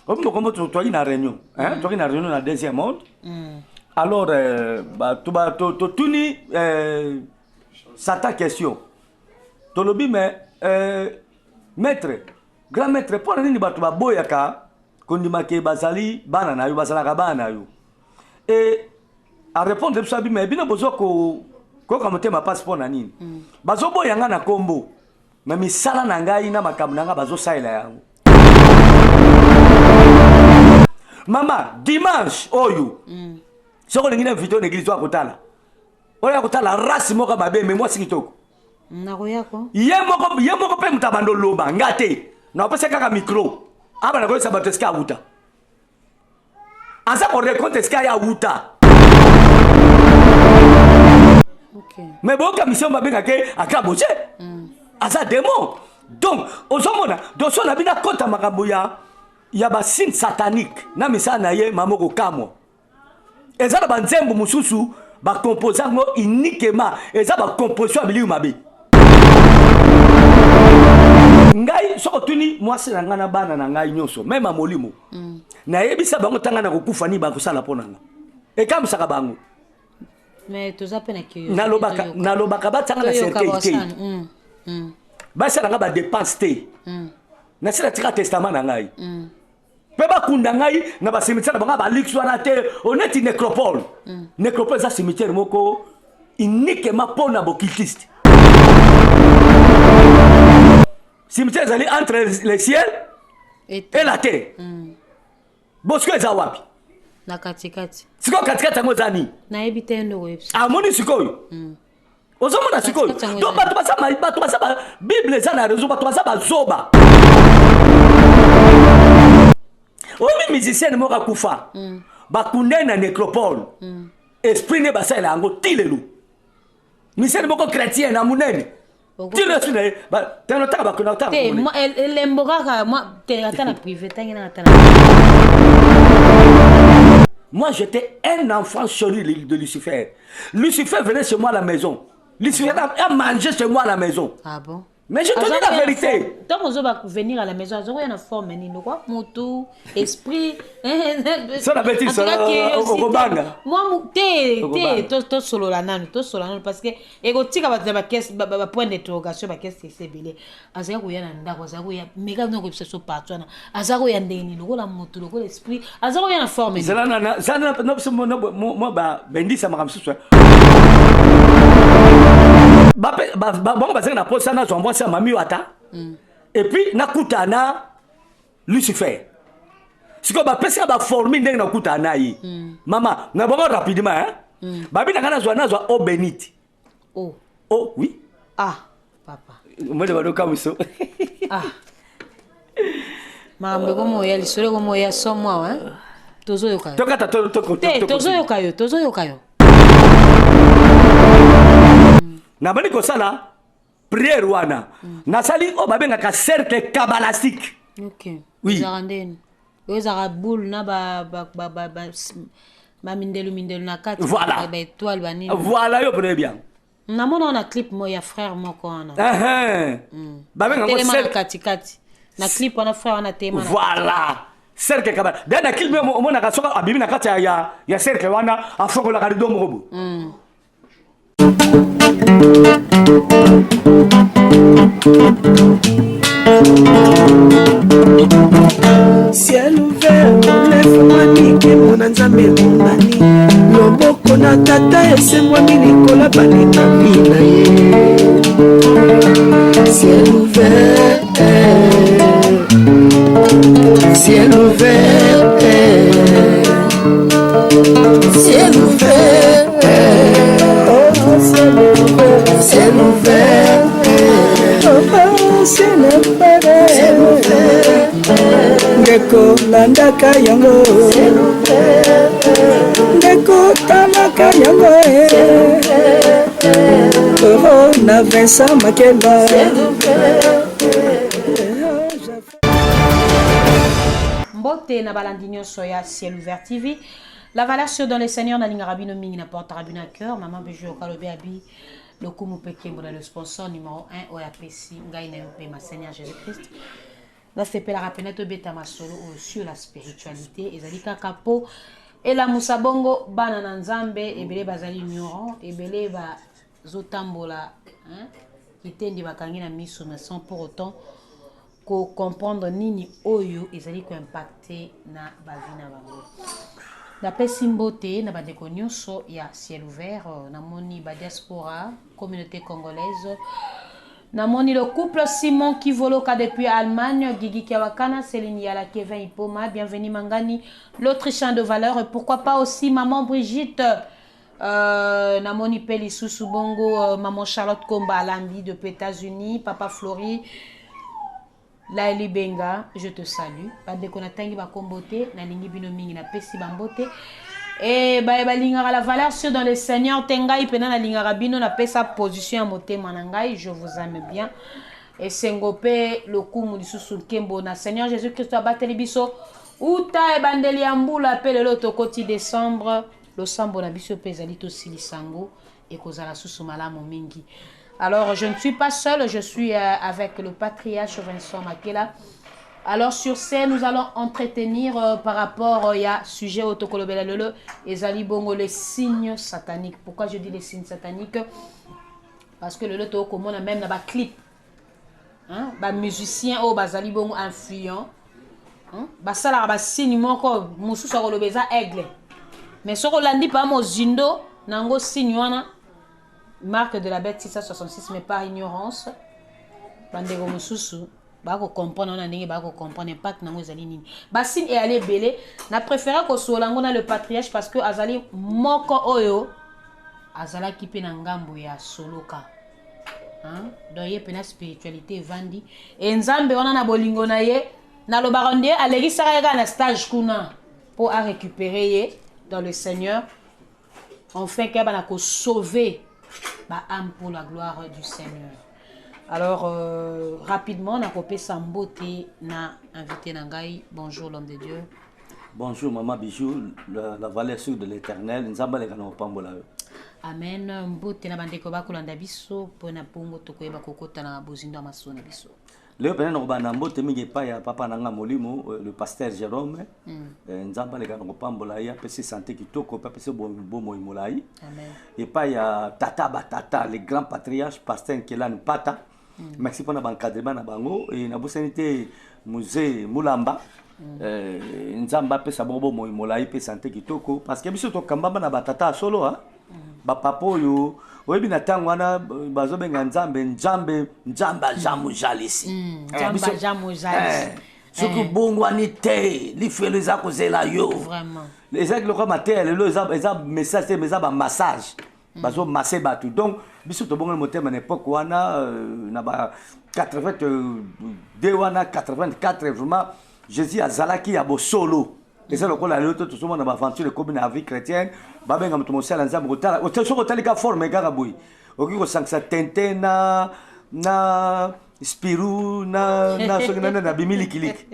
Obi mokombo toyaki na réunion, hein, toyaki na réunion na deuxième monde. Alors bato totuni Satan question. Tolobi mais maître, grand maître, mpo na nini bato baboyaka kondima ke bazali bana na yo, bazalaka bana na yo? E arépondre biso abi: "Mais bino bozwa koyoka motema mpasi mpo na nini? Bazoboya nga na nkombo, mais misala na ngai na makambo na ngai bazosalela yango." Mama, dimanche oyo, soki olingi na invité na église, oya kotala, oyo ya kotala race moko mabe, mais mwasi kitoko. Nakoyako. Ye moko, ye moko mpe moto abanda oloba. Nga te, napesa kaka micro, abanda koyebisa bato esika awuta, aza koreconte esika ye awuta. Mais boyoka mission babengake akla boje, aza démon. Donc ozomona, donc so na bino akɔta makambo ya basigne satanique na misala na ye. Mama, kokamwa, eza na banzembo mosusu bacompose yango uniquement, eza bacomposition ya bilimu mabe. Ngai soki otuni mwasi na ngai na bana na ngai nyonso, même ya molimo, nayebisa bango ntanga na kokufa, nini bakosala mpo na nga ekambisaka bango. Mais toza mpe na curiosité. Nalobaka Toyoka. Nalobaka batianga na Toyoka cercueil te. Bosana. Basala nga badepense te. Nasi natika testament na ngai mpe bakunda ngai na bacimetière na bango baluxe wana te, oneti nécropole. Nécropole eza cimetière moko uniquement mpo na bocultiste. Cimetière ezali entre le ciel et la terre. Bosiko eza wapi? Na katikati. Sikoyo katikati yango eza nini? Nayebi te, nde koyebisa. Amoni sikoyo, ozomona sikoyo. Katikati yango Donc bato baza bato baza bible eza na réseau, bato baza bazoba. Oyebi musicienne moko akufa, bakunda ye na nécropole, esprit nde basalela yango ti lelo. Musicienne moko chrétien na monene, ti lelo esprit na ye tano taka bakunda taka. Te, elembo kaka te, ata na privé, ntangi nanga ata na Moi, j'étais un enfant chéri de Lucifer. Lucifer venait chez moi à la maison. Lucifer a mangé chez moi à la maison. Ah bon? Mais je te dis la vérité. Ntango ozoba venir à la maison, azokoya na forme nini? Lokwa motu, esprit? So na beti En tout cas, curiosité. Okobanga. Te te. Okobanga. Tosolola nanu, tosolola nanu, parce que ekotika bato na bacaisse, bapoint d'interrogation, bacaisse ese ebele. Azali koya na ndako, azali koya meka noko koyebisa so partout wana, aza koya ndenge nini? Lokola motu, lokola esprit, aza koya na forme nini? Zala na zala na biso mo bendisa makambo mosusu. Bango bazalaki na posa nazwa mwasi ya mami oyo ata et puis nakuta na Lucifer. Sikoyo bapesaka baformule ndenge nakutana na ye. Mama na bango rapidement, hein? Babi na ngai nazwa eau bénite. Oh. Oh oui. Ah papa. Omoni badoka miso. Ah, makambo ekomoya, lisolo ekomoya somo awa, hein? Tozoyoka yo. Tokata. Te, tozoyoka yo, tozoyoka yo. Nabandi kosala prière wana, nasali oyo babengaka cercle kabbalistique. Oui. Ezalaka ndeni? Oyo ezalaka boule na bamindelu mindelu na kati? Voilà. Baétoile, banini? Voilà, yo pene bien. Namona wana clip mo ya frère moko wana. Babengaka Telema na cercle katikati na clip wana, frère wana telema na Voilà, cercle kabbale. Da na clip omonaka soki abimi na kati ya cercle wana, afongolaka rideau moko boye. Ciel ouvert efungwami, nkembo na Nzambe emonani, loboko na Tata esembwami likolo balingami na ye. Ciel ouvert, ciel ouvert, ciel ouvert, oh, ciel ouvert, ciel ouvert, oh, ciel ouvert, ciel ouvert. Ndeko, landaka yango, ndeko, talaka yango oh, na Vincent Makeba. Mbote na balandi nyonso ya Ciel Ouvert TV, la valeur sûre dans le Seigneur. Nalingaka bino mingi, na portaka bino à cœur. Mama Bejo okalobi abi lokumu mpe nkembo na le sponsor numéro 1 oyo apesi ngai na yo mpe ma Seigneur Jésus Christ. Nasepelaka pena tobeta masolo oyo sur la spiritualité, ezali kaka po elamusa bongo bana na Nzambe. Ebele bazali ignorant, ebele bazotambola, hein? Kitendi bakangi na miso, mais sans pour autant kocomprendre nini oyo ezali koimpacte na bavie na bango. Napesi mbote na bandeko nyonso ya Ciel Ouvert. Namoni badiaspora, communauté congolaise, namoni le couple Simon Kivoloka depuis Allemagne, Guigui Kiawakana, Céline Yala, Kevin Ipoma, bienvenue Mangani, l'Autrichien de valeur, et pourquoi pas aussi maman Brigitte, namoni pe lisusu bongo maman Charlotte Komba Alambi depuis États-Unis, papa Flori Laeli Benga, je te salue. Bandeko, natangi bakombo te, nalingi bino mingi, napesi bambote. E baye balingaka la valeur sûre dans le Seigneur te, ngai mpena nalingaka bino, napesa position ya motema na ngai, je vous aime bien. Esengo mpe lokumu lisusu, nkembo na Seigneur Jésus Christ abateli biso uta ebandeli ya mbula mpe lelo tokoti décembre. Losambo na biso mpe ezali tosilisa yango, ekozala susu malamu mingi. Alors, je ne suis pas seule, je suis avec le patriarche Vincent Makela. Alors, sur ce, nous allons entretenir par rapport ya sujet oyo tokolobela lelo, ezali bongo les signes sataniques. Pourquoi je dis les signes sataniques? Parce que lelo tokomona même na ba clip, hein, ba musicien oyo bazali bongo influent, hein, basalaka basigne moko mosusu, akoloba eza aigle, mais soki olandi pa mozindo nango, signe wana marque de la bête 666. Mais par ignorance, bandeko mosusu bakocomprendre wana ndenge bakocomprendre impact nango ezali nini. Basigne eyali ebele. Na préféré kosolola yango na le patriarche parce que azali moko oyo azalaki mpe na ngambo ya soloka, hein? Donc ye mpena spiritualité evandi e Nzambe wana na bolingo na ye, nalobaka nde alekisaka ye kaka na stage kuna mpo arécupérer ye dans le Seigneur, enfin kaya bana kosauver baâme pour la gloire du Seigneur. Alors rapidement, nakopesa mbote na invité na ngai. Bonjour, l'homme de Dieu. Bonjour, maman Bijou, la valeur sûre de l'Éternel. Nzambe aleka na kopambola yo. Amen. Mbote na bandeko bakolanda biso mpona bongo tokoyeba kokota na bozindo ya masolo na biso. Lelo pene nakobanda mbote mingi epai ya papa na nga molimo, le pasteur Jérôme. Nzambe aleka na kopambola ye, apesi santé kitoko mpe apesi bomoi molai. Amen. Epai ya tata batata, le grand patriarche pasteur Nkelani Pata, merci mpona baencadrement na bango. E nabosani te Musée Mulamba. Nzambe apesa bango bomoi molai mpe santé kitoko, parce que biso tokambama na batata ya solo, ah. Bapapa oyo oyebi na ntango wana bazobenga Nzambe, Nzambe, Nzambe aza mozalisi. Nzambe aza mozalisi. Soki obongwani te, lifelo eza kozela yo. Ezalaki lokola mateya. Lelo eza message te, mais eza bamassage, bazomasser bato. Donc biso tobongoli motema na époque wana, na ba 82 wana, 84. Vraiment, Jésus azalaki ya bosolo. Eza lokola lelo to tozomona baaventure ekomi na vie chrétienne. Babenga moto mosala ya Nzambe, kotala soki otali ka forme kaka boye, okoki kosangisa tente na spiru na soki na bimi likiliki.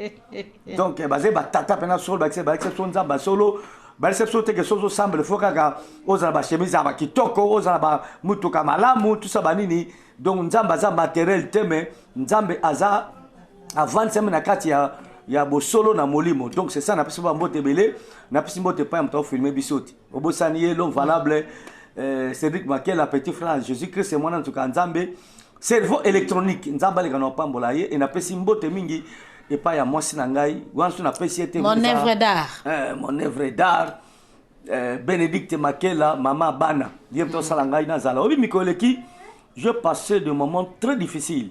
Donc bazali batata mpena solo, balakisa biso Nzambe ya solo. Balakisa biso teke soki ozosambela, faut kaka ozala bachemise ya bakitoko, ozala bamutuka malamu, tusa banini. Donc Nzambe aza matériel te, mais Nzambe aza avandisami na kati ya bosolo na molimo. Donc c'est ça. Napesi bambote ebele. Napesi mbote epai ya moto afilme biso te, obosani ye, l'homme valable, Cédric Makela, petit frère Jésus Christ, mwana nsuka ya Nzambe, cerveau électronique. Nzambe aleka na kopambola ye. E napesi mbote mingi epai ya mwasi na ngai wana, so napesi ye te. Mon œuvre d'art. Mon œuvre d'art, Bénédicte Makela, mama bana ye moto osala ngai nazala. Oyebi, mikolo eleki, je passé de moments très difficiles.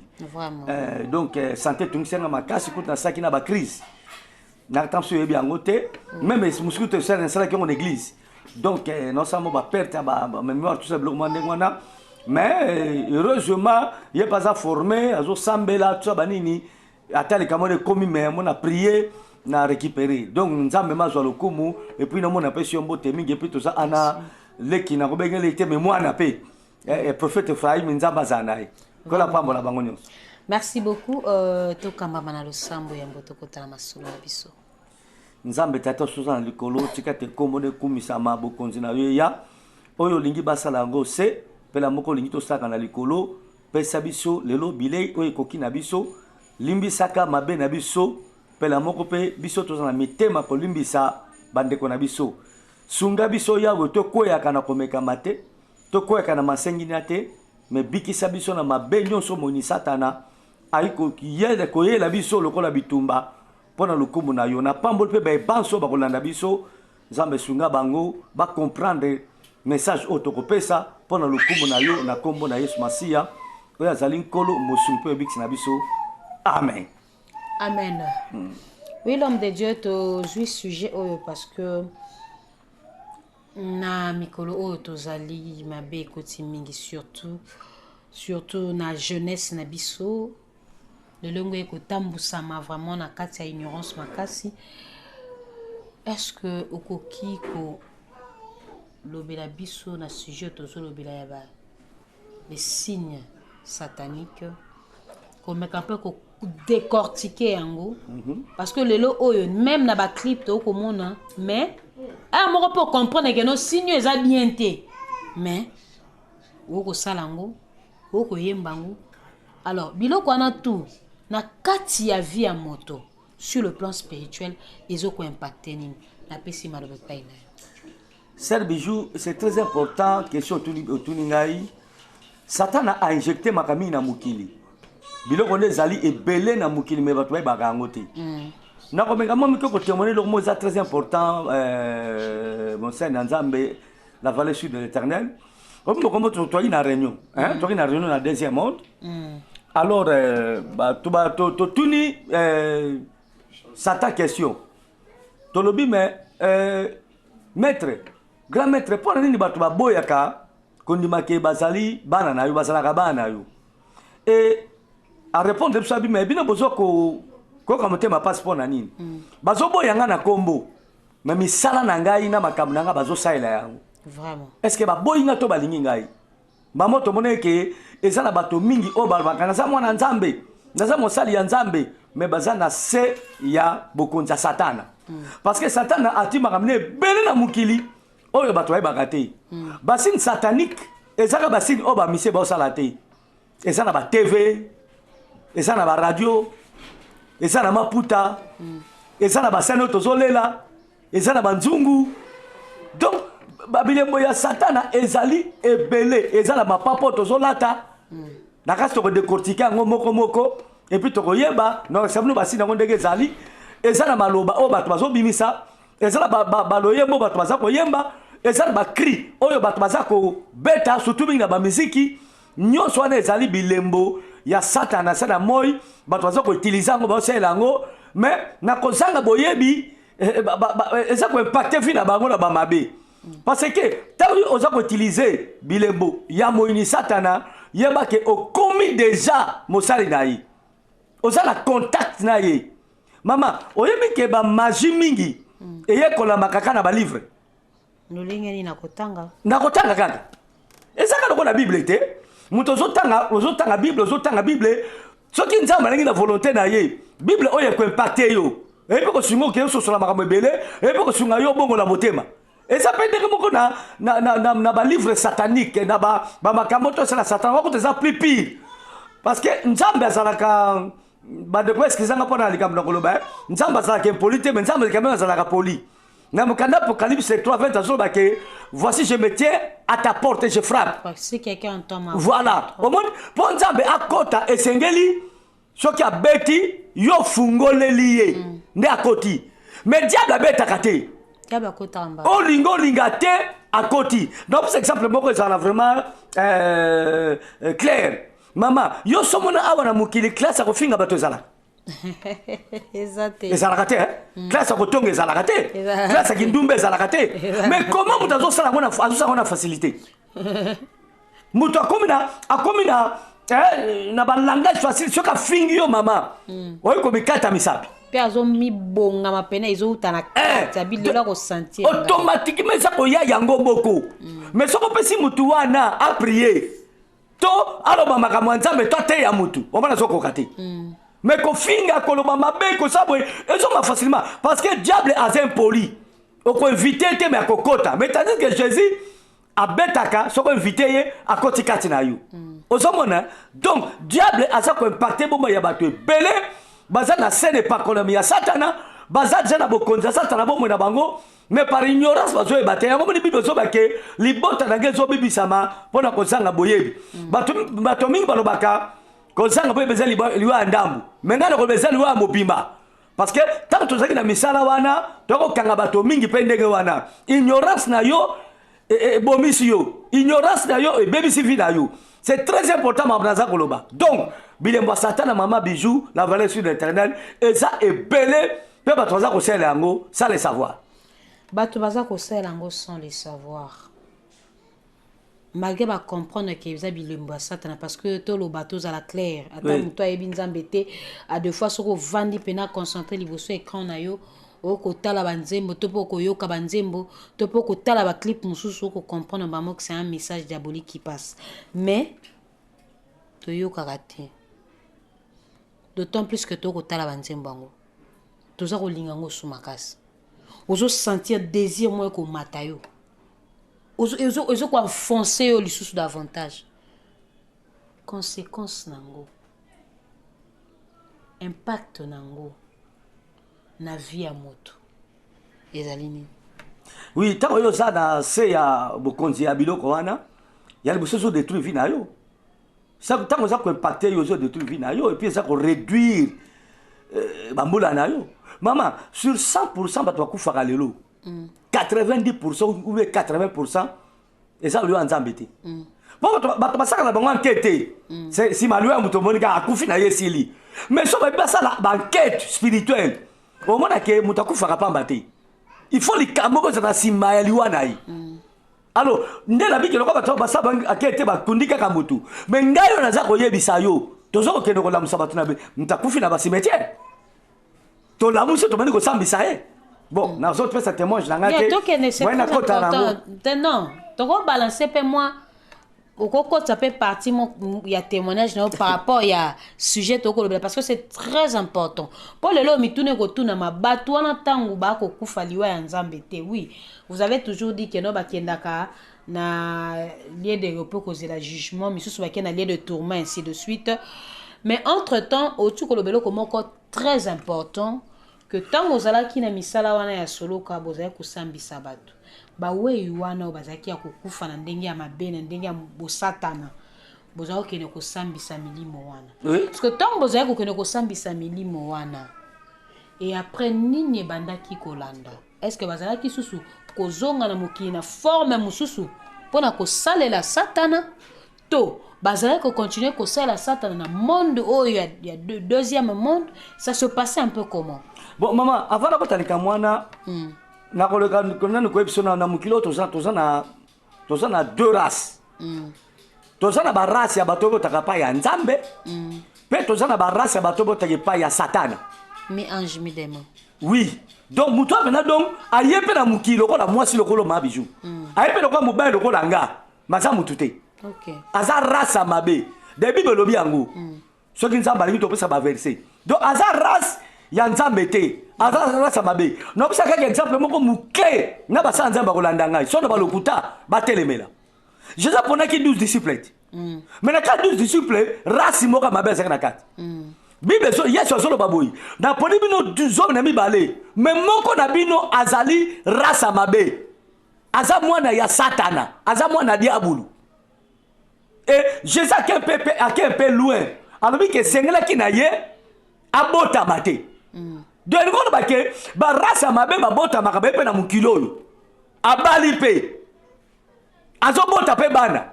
Donc santé etungisanga makasi, kutu nasalaki na bacrise na ntango mosusu, oyebi yango te. Même mosuku te nasalaki yango na église. Donc naosala mo baperte ya bamémoire, tout ça, biloko mwa ndenge wana. Mais heureusement, ye mpe aza formé, azosambela, tout ça, banini. Ata likambo wana ekomi, mais mo na prier, na récupérer. Donc Nzambe mazwa lokumu. Et puis namona apesi yo mbote mingi. Et puis toza ana leki, nakobengeli te, mais mwana mpe prophète Ephraim, Nzambe azala na ye, kola pambola bango nyonso. Merci beaucoup. Tokambama na losambo yambo tokotala masolo na biso. Nzambe Tata osoza na likolo, tika te nkombo na ekumisama, bokonzi na yo eya, oyo olingi basala yango se mpela moko olingi tosalaka na likolo. Pesa biso lelo bilei oyo ekoki na biso. Limbisaka mabe na biso pela moko mpe biso toza na mitema kolimbisa bandeko na biso. Sunga biso Yawe tokweyaka na komekama te, tokweyaka na masenginya te, me bikisa biso na mabe nyonso moni Satana ayi koyela biso lokola bitumba mpo na lokumu na yo. Napamboli mpe baye banso bakolanda biso, Nzambe sunga bango ba comprendre message oyo tokopesa mpo na lokumu na yo na nkombo na Yesu Masiya oyo azali Nkolo, mosungi mpe obikisi na biso. Amen. Amen. Oui, l'homme de Dieu, tozwi sujet oyo parce que na mikolo oyo tozali mabe ekoti mingi, surtout na jeunesse na biso. Lolongo ekotambusama vraiment na kati ya ignorance makasi. Est-ce que okoki kolobela biso na sujet tozolobela ya ba les signes sataniques, komeka mpe kodécortiquer yango? Parce que lelo oyo, même na baclip tokomona, mais aya moko mpe ocomprendre ke no signe eza bien te, mais okosala yango, okoyemba yango. Alors biloko wana tout na kati ya vie ya moto, sur le plan spirituel, ezokoimpacte nini? Napesi maloba epai na yo. Sœur Bijou, c'est très important, question otuni ngai. Satana a injecté makambo mingi na mokili. Biloko nde ezali ebele na mokili, me bato bayebaka yango te. Nakomenga mwa mike kotémoigner eloko moko eza très important, mosali na Nzambe, la vallée sud de l'Éternel. Obi mokombo toyaki na réunion, hein, toyaki na réunion na deuxième monde. Alors bato totuni Satan question. Tolobi mais maître, grand maître, mpo na nini bato baboyaka kondima ke bazali bana na yo, bazalaka bana na yo? E arépondre biso abi: "Mais bino bozwa koyoka motema mpasi mpo na nini? Bazoboya nga na nkombo, me misala na ngai na makambo na ngai bazosalela yango." Est ce que baboyi nga to balingi ngai? Mama, tomoni eke eza na bato mingi oyo balobaka: "Naza mwana Nzambe, naza mosali ya Nzambe", me baza na se ya bokonzi ya Satana. Parce que Satana atimaka mine ebele na mokili oyo bato bayebaka te. Basigne satanique ezaka basigne oyo bamisie baosala te. Eza na batv, eza na baradio, eza na maputa, eza na basani oyo tozolela, eza na banzungu. Donc babilembo ya Satana ezali ebele. Eza na mapapa oyo tozolata. Na kasi tokodécortiquer yango moko moko et puis tokoyeba na bino basigne yango ndenge ezali. Eza na maloba oyo bato bazobimisa, eza na baloyembo oyo bato baza koyemba, eza na bacri oyo bato baza kobeta, surtout mingi na bamiziki. Nyonso wana ezali bilembo ya Satana. Se na moi bato baza koutiliser yango, bazosalela yango, mais na kozanga boyebi eza koimpacter vie na bango na bamabe. Parce que ntango oza koutiliser bilembo ya moyini Satana, yeba ke okomi déjà mosali na ye, oza na contact na ye. Mama, oyebi ke bamagie mingi eyekolamaka kaka na balivre. Lolenge nini? Na kotanga? Na kotanga kaka. Eza kaka lokola Bible te. Moto ozotanga, ozotanga Bible, ozotanga Bible, soki Nzambe alingi na volonté na ye, Bible oyo ekoimpacter yo, eyebi mpe kosunga okeye ososola makambo ebele, eyebi mpe kosunga yo obongola motema. Eza mpe ndenge moko na balivre satanique, na bamakambo to esala Satana wakuta. Eza plus pire parce que Nzambe azalaka, bandeko, excusanga mpo na likambo na koloba, Nzambe azalaka impoli te, mais Nzambe quand même azalaka poli. Na mokanda Apocalypse 3 20, azoloba ke: "Voici, je me tiens à ta porte et je frappe." Si quelqu'un entend ma Voilà, omoni, mpo Nzambe akɔta, esengeli soki abeti yo, fungoleli ye, nde akoti. Mais diable abetaka te. Diable akotaka mbala. Olinga, olinga te, akoti. Donc pesa exemple moko ezala vraiment clair. Mama, yo somona awa na mokili, classe ya kofinga bato ezalaka? Eza te. Ezalaka te, eh? Classe ya kotonga ezalaka te. Ezalaka. Classe ya kindumba ezalaka te. Mais comment moto azosala yango azosala yango na facilité? Moto akomi na balangage facile. Soki afingi yo, mama, oyi komikata misapi. Mpe azomibongama pene, ezouta na kati ya bilelo, akosentir. Automatiquement eza koya yango moko. Mais soki opesi mutu wana aprier to aloba makambo ya Nzambe to ateya mutu, omona azokoka te. Mais kofinga, koloba mabe, kosala boye, ezoma facilement parce que diable aza impoli. Okoéviter te, mais akokota. Mais tandis que Jésus Abetaka soki invité ye, akoti kati na yo. Ozomona, donc diable aza koimpacter bomoi ya bato ebele. Baza na scène epakolami ya Satana, baza deja na bokonzi ya Satana bomoi na bango, mais par ignorance bazoyeba te. Yango moni Bible ezoba ke libota na ngai ezobibisama mpona kozanga boyebi. Bato mingi balobaka kozanga boyebi eza liwa ya ndambu, mais ngai nakoloba eza liwa ya mobimba, parce que ntango tozalaki na misala wana, tokokanga bato mingi mpe ndenge wana. Ignorance na yo ebomisi yo, ignorance na yo ebebisi vie na yo. C'est très important makambo naza koloba. Donc bilembo ya Satana, mama Bijou, la valeur sur l'Éternel, eza ebele mpe bato baza kosalela yango sans le savoir. Bato baza kosalela yango sans le savoir, malgré bacomprendre ke eza bilembo ya Satana, parce que toloba, tozala clair, ata moto ayebi Nzambe te, a deux fois soki ovandi mpena concentré liboso écran na yo, okotala banzembo to mpe okoyoka banzembo to mpe okotala baclip mosusu, okocomprendre bango que c'est un message diabolique qui passe. Mais toyokaka te, d'autant plus que tokotala banzembo yango, toza kolinga yango su makasi, ozosentir désir moko ekomata yo, ezokoenfonce yo lisusu davantage. Conséquence nango, impact nango na vie ya moto ezali nini? Oui, ntango oyo oza na se ya bokonzi ya biloko wana, ya liboso ezodétruire vie na yo. Ntango oza koimpacter yo, ozodétruire vie na yo et puis eza koréduire bambula na yo. Mama, sur 100 bato bakufaka lelo, 90 ou bien 80 eza liwa ya Nzambe te. Mpo bato basalaka na bango enquête te. Nsima liwa ya moto, omoni kaka akufi na ye, esili. Mais so bayebi, basala baenquête spirituelle, omona ke moto akufaka pamba te. Il faut likambo moko ezala na nsima ya liwa na ye. Alors nde nabiki lokola bato basala enquête te, bakundi kaka motu. Mais ngai oyo naza koyebisa yo, toza kokende kolamusa bato na moto akufi na bacimetière, tolamusi, tobandi kosambisa ye. Bon, nazopesa témoignage na ngai te. Tokende, c'est très important. Non, tokobalance mpe mwa okokotisa mpe partie ya témoignage na yo par rapport ya sujet tokolobela, parce que c'est très important. Mpo lelo mituna ekotunama, bato wana ntango bakokufa liwa ya Nzambe te, oui, vous avez toujours dit que no, bakendaka na lieu de repos kozela jugement, misusu bakende na lieu de tourment, ainsi de suite. Mais entre temps oti kolobela eloko moko très important, que ntango ozalaki na misala wana ya soloka, bozalaki kosambisa bato bawei wana oyo bazalaki ya kokufa na ndenge ya mabe, na ndenge ya bosatana, bozalaki kokende kosambisa milimo wana. Parce que ntango bozalaki kokende kosambisa milimo wana, et après nini ebandaki kolanda? Est ce que bazalaki susu kozonga na mokili na forme mosusu mpona kosalela Satana, to bazalaki kocontinue kosalela Satana na monde oyo ya deuxième monde? Ça se passait un peu comment? Bon mama, avant nakotalika mwana, nakoleka nani koyebi biso na mokili oyo toza na deux races. Toza na barace ya bato oyo botaka epai ya Nzambe, mpe toza na barace ya bato oyo botaka epai ya Satana. Mi ange, mi démon. Oui, donc moto apena, donc aye mpe na mokili lokola mwasi, lokola ma Bijou, aye mpe lokola mobali, lokola nga, maza motu te. Aza race ya mabe de Bible elobi yango. Soki Nzambe alingi, topesa baverset. Donc aza race ya Nzambe te, aza race ya mabe. Napesa kaka exemple moko moke na basala Nzambe bakolanda ngai, so na balokuta batelemela. Jésus aponaki 12 disciples te, mais na kati 12 disciples, race moko ya mabe azalaki na kati. Bible Yesu azoloba boye: "Naponi bino 12, mais moko na bino azali race ya mabe, aza mwana ya Satana, aza mwana ya diabulu." Et Jésus ake un peu loin, alobi ke esengelaki na ye abotama te. Donc elingi koloba ke barace ya mabe babotamaka, baye mpe na mokili oyo, abali mpe azobota mpe bana,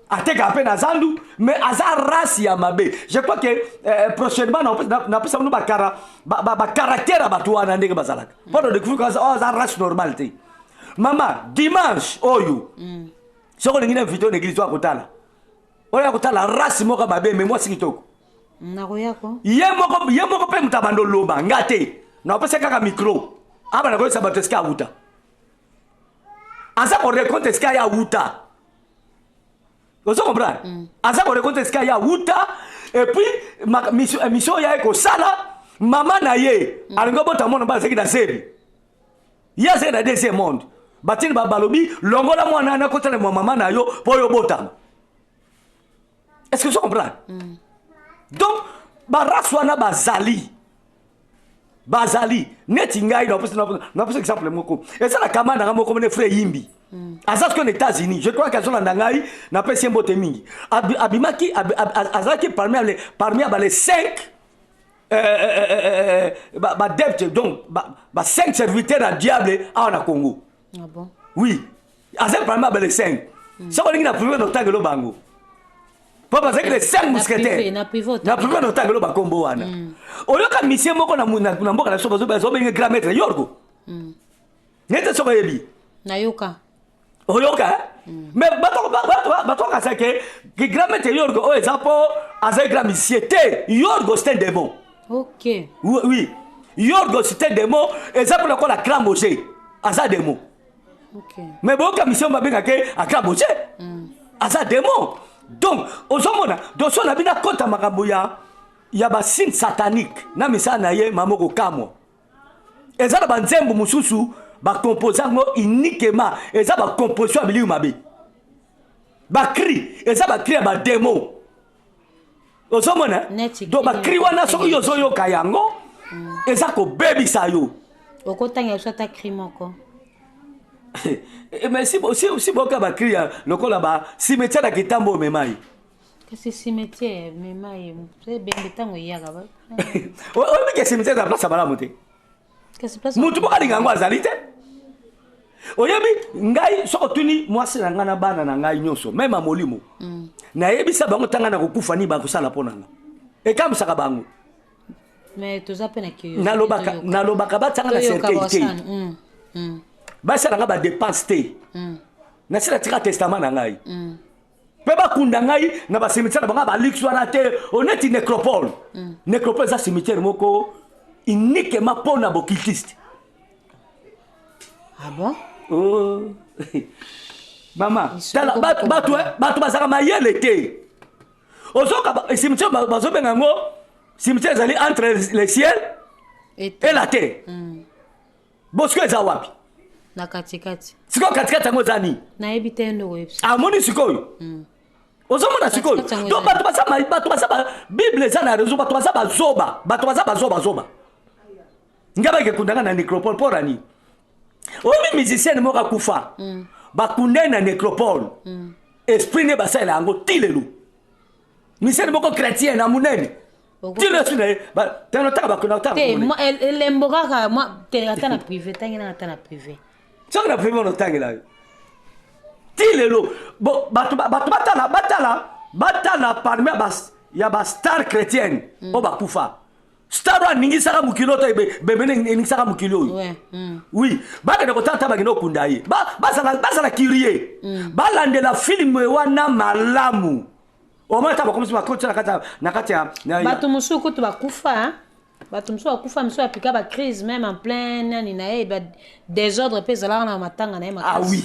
atekaka mpe na zandu, mais aza race ya mabe. Je crois que prochainement napesa bino bacaractère ya bato wana ndenge bazalaka, mpo na découvrir oyo aza race normale te. Mama, dimanche oyo, soki olingi na invité na église, oyo akotala, oyo akotala race moko ya mabe, mais mwasi kitoko. Nakoyako. Ye moko mpe moto abanda oloba, nga te, napesa kaka micro, abanda koyebisa bato esika awuta, aza koraconter esika ye awuta. Ozo comprendre? Aza koraconter esika ye awuta et puis mission oyo aye kosala. Mama na ye alingi obota mwana, mba azalaki na zebi, ye azalaki na deuxième monde. Batindi balobi longola mwana wana akota na mama na yo mpo oyo obotama. Est ce que ozo comprendre? Donc barace wana bazali bazali neti ngai. Napesa exemple moko. Eza na kama nanga moko mene, frère Yimbi. Aza sikoyo na États-Unis, je crois que azolanda ngai. Napesi ye mbote mingi. Abimaki, azalaki parmi ya bale 5 baadeptes, donc ba 5 serviteurs ya diable awa na Congo. Ah bon? Oui, azali parmi ya bale 5. Soki olingi, na privé notangelo bango, mpo bazalaki les 5 mousquetaires. Na privé. Na privé notangelo bakombo wana. Oyoka misie moko na mboka na biso bazobenge grand maître Yorgo nete, soki oyebi. Nayoka. Oyoka, mais bato bakasa ke grand maître Yorgo oyo eza mpo azali grand musicien te. Yorgo, c'est un démon. Oui, Yorgo, c'est un démon. Eza mpo lokola grand Mose aza démon. Mais boyoka mission babengake akra Mose aza démon. Donc ozomona, donc so na bino akɔta makambo ya basigne satanique na misala na ye, mama kokamwa. Eza na banzembo mosusu bacompose yango uniquement, eza bacomposition ya bilimu mabe. Bacri eza bacri ya badémon, ozomona. Donc bacri wana, soki yo ozoyoka yango, eza kobebisa yo. Okotanga biso ata cri moko? Mais si boyoka bacri ya lokola ba cimetière ya kitambo, omema ye. Kasi cimetière mema ye, ebembe ntango eyaka. Oyebi ke cimetière eza place ya malamu te. Kasi place Mutu moko alinga yango azali te. Oyebi ngai, soki otuni mwasi na ngai na bana na ngai nyonso, même ya molimo, nayebisa bango ntanga na kokufa nini bakosala mpo na nga, ekambisaka bango. Mais toza mpe na curiosité. Nalobaka Toyoka. nalobaka batianga na Toyoka cercueil te. bosana. Basala nga badépenses te. Nasila tika testament na ngai mpe bakunda ngai na bacimetière na bango baluxe wana te, oneti nécropole. Nécropole eza cimetière moko uniquement mpo na baoccultiste. Ah bon? Oh. Mama, Lisolo tala bato bato bazalaka mayele te. Ozoka cimetière bazobenga yango cimetière ezali entre le ciel et et la terre. Bon, sikoyo eza wapi? Na katikati. Sikoyo katikati yango eza nini? Nayebi te, ndoko oyebisa. Amoni sikoyo, ozomona sikoyo. Katikati yango Donc eza bato baza bato baza Bible eza na réseau. Bato baza bazoba, bato baza bazobazoba. Nga bake kundanga na nécropole mpo na nini? Oyebi musicienne moko akufa, bakunda ye na nécropole, esprit nde basalela yango ti lelo. Musicienne moko chrétien na monene, ti lelo esprit na ye tano taka bakunda taka. Te, elembo kaka te, ata na privé, ntangi ata na privé. Soki na privé otangela yo ti lelo. Bon, bato batala parmi ya bastar chrétienne oyo bakufa, star oyo aningisaka mokili oyo to bembene eningisaka mokili oyo. Oui, bakende kotala ta bakende okunda ye. Bazala curieux, balandela film wana malamu. Omona ta bakomisi bakotisa na kati ya Bato mosusu kutu bakufa, hein? Bato mosusu bakufa, mosusu apika bacrise même en plein nani na ye, ba désordre mpe ezalaka na matanga na ye. Ah. Makasi. Oui,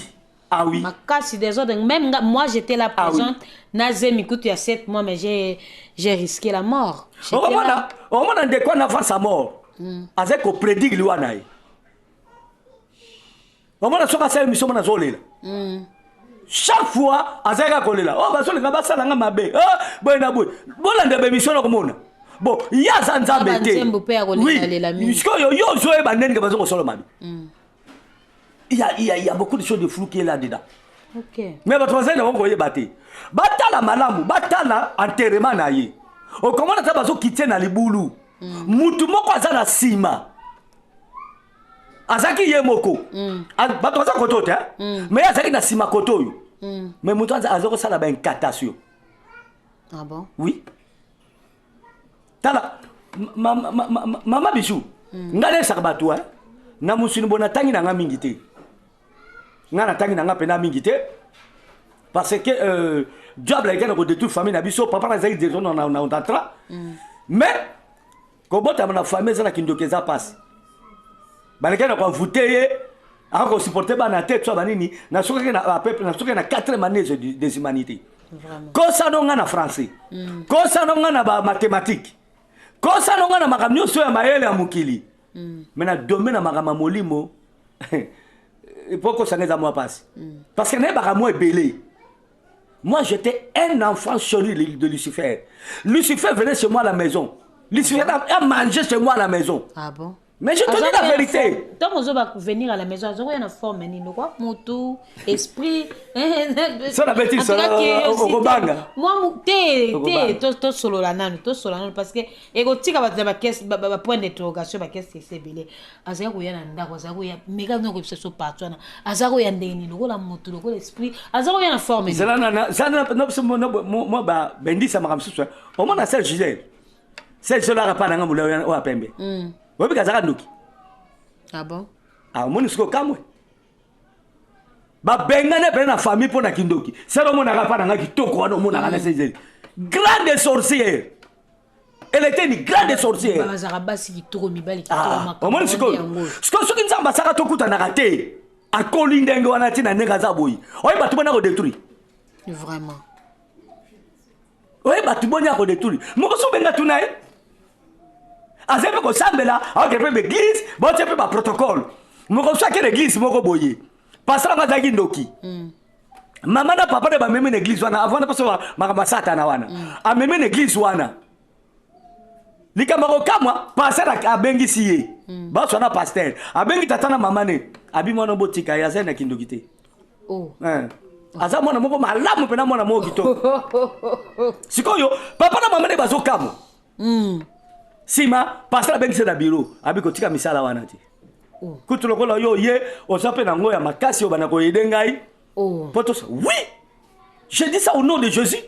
ah oui. Makasi désordre même nga, moi j'étais là Ah oui. présente na zemi kutu ya 7 mois, mais j'ai risqué la mort. J'étais là. Okomona ndeko wana, avant sa mort, azali koprédire liwa na ye. Omona soki asali mission, mona azolela. Chaque fois azali kaka kolela: "Oh, bazolinga basalanga mabe. Oh, boye na boye." Bolanda baémission na komona. Bon, ye aza Nzambe Na te. banzembo mpe ya kolela-lela mingi. Sikoyo yo ozoyeba ndenge bazo kosala mabe. Il y a beaucoup de choses de flou qui est là dedans. Mais bato bazali na bango koyeba te. Batala malamu, batala enterrement na ye. Okomona ta bazokitie na libulu, mutu moko aza na nsima, azalaki ye moko. Bato baza kote oyo te, mais ye azalaki na nsima kote oyo. Mais moto aza kosala baincantation. Ah bon? Oui, tala, mama Bijou, ngai nayebisaka bato na mosuni bo natangi na nga mingi te. Ngai natangi na nga mpena mingi te, parce que diable ayeki na kodétruire famille na biso. Papa nazalaki directeur na Onatra, mais kobotama na famille eza na kindoki, eza mpasi. Baleki na koenvoûter ye, akosupporter bana te to banini. Nasukaki na apepe, nasukaki na quatrième année des humanités. Kosano nga na français, kosano nga na bamathématique, kosano nga na makambo nyonso ya mayele ya mokili. Mais na domaine na makambo ya molimo. Po kosanga eza mwa pasi. Parce que nayebaka mwa ebele. Moi, j'étais un enfant chéri de Lucifer. Lucifer venait chez moi à la maison. Lucifer a mangé chez moi à la maison. Ah bon? Mais je te dis la vérité. Ntango ozoba venir à la maison, azokoya na forme nini? Lokwa motu, esprit? So na beti okobanga. Mwa te te, tosolola nanu, tosolola nanu, parce que ekotika bato na bapoint d'interrogation, baquestion ese ebele. Azalaki koya na ndako, azalaki koya, meka no koyebisa so parti wana, aza koya ndenge nini? Lokola motu, lokola esprit, aza koya na forme? Mwa bendisa makambo mosusu. Omona sel Gisele, sel Gisele aka pa nanga molai oyo ya pembe. Oyebi kazaka ndoki. Ah bon? Omoni sikoyo kamwe babengani pene na famille mpo na kindoki. Sel omonaka pa nanga kitoko wana, omonaka na sel Gisele, grande sorcière. Elle était une grande sorcière. Bazalaka basi kitoko, mibali kitoko. Omoni sikoyo, sikoyo soki Nzambe asaka tokutanaka te, akoli ndenge wana, ntina ndenge aza boye, oye bato boni akodétruire. Vraiment. Oye bato boni akodétruire. Moko so obenga, tuna ye, azali mpe kosambela, aoke mpe baeglise, baotie mpe baprotocole. Moko so ake na église moko boye, pasteur yango azalaki ndoki. Mama na papa nde bamemi na église wana avant mposo makambo ya Satana wana. Amemi na église wana, likambo akokamwa, pasteur abengisi ye. Bazwa na pasteur, abengi tata na mama ne, abi mwana botika ye, azali na kindoki te. Aza mwana moko malamu mpena, mwana moko kitoko. Sikoyo papa na mama nde bazokamwa. Nsima pasteur abengisi na bureau, abi kotika misala wana te. Kutu lokola yo ye oza mpe nango ya makasi oyo bana koyede ngai. Po tosa, oui, je dis ça au nom de Jésus.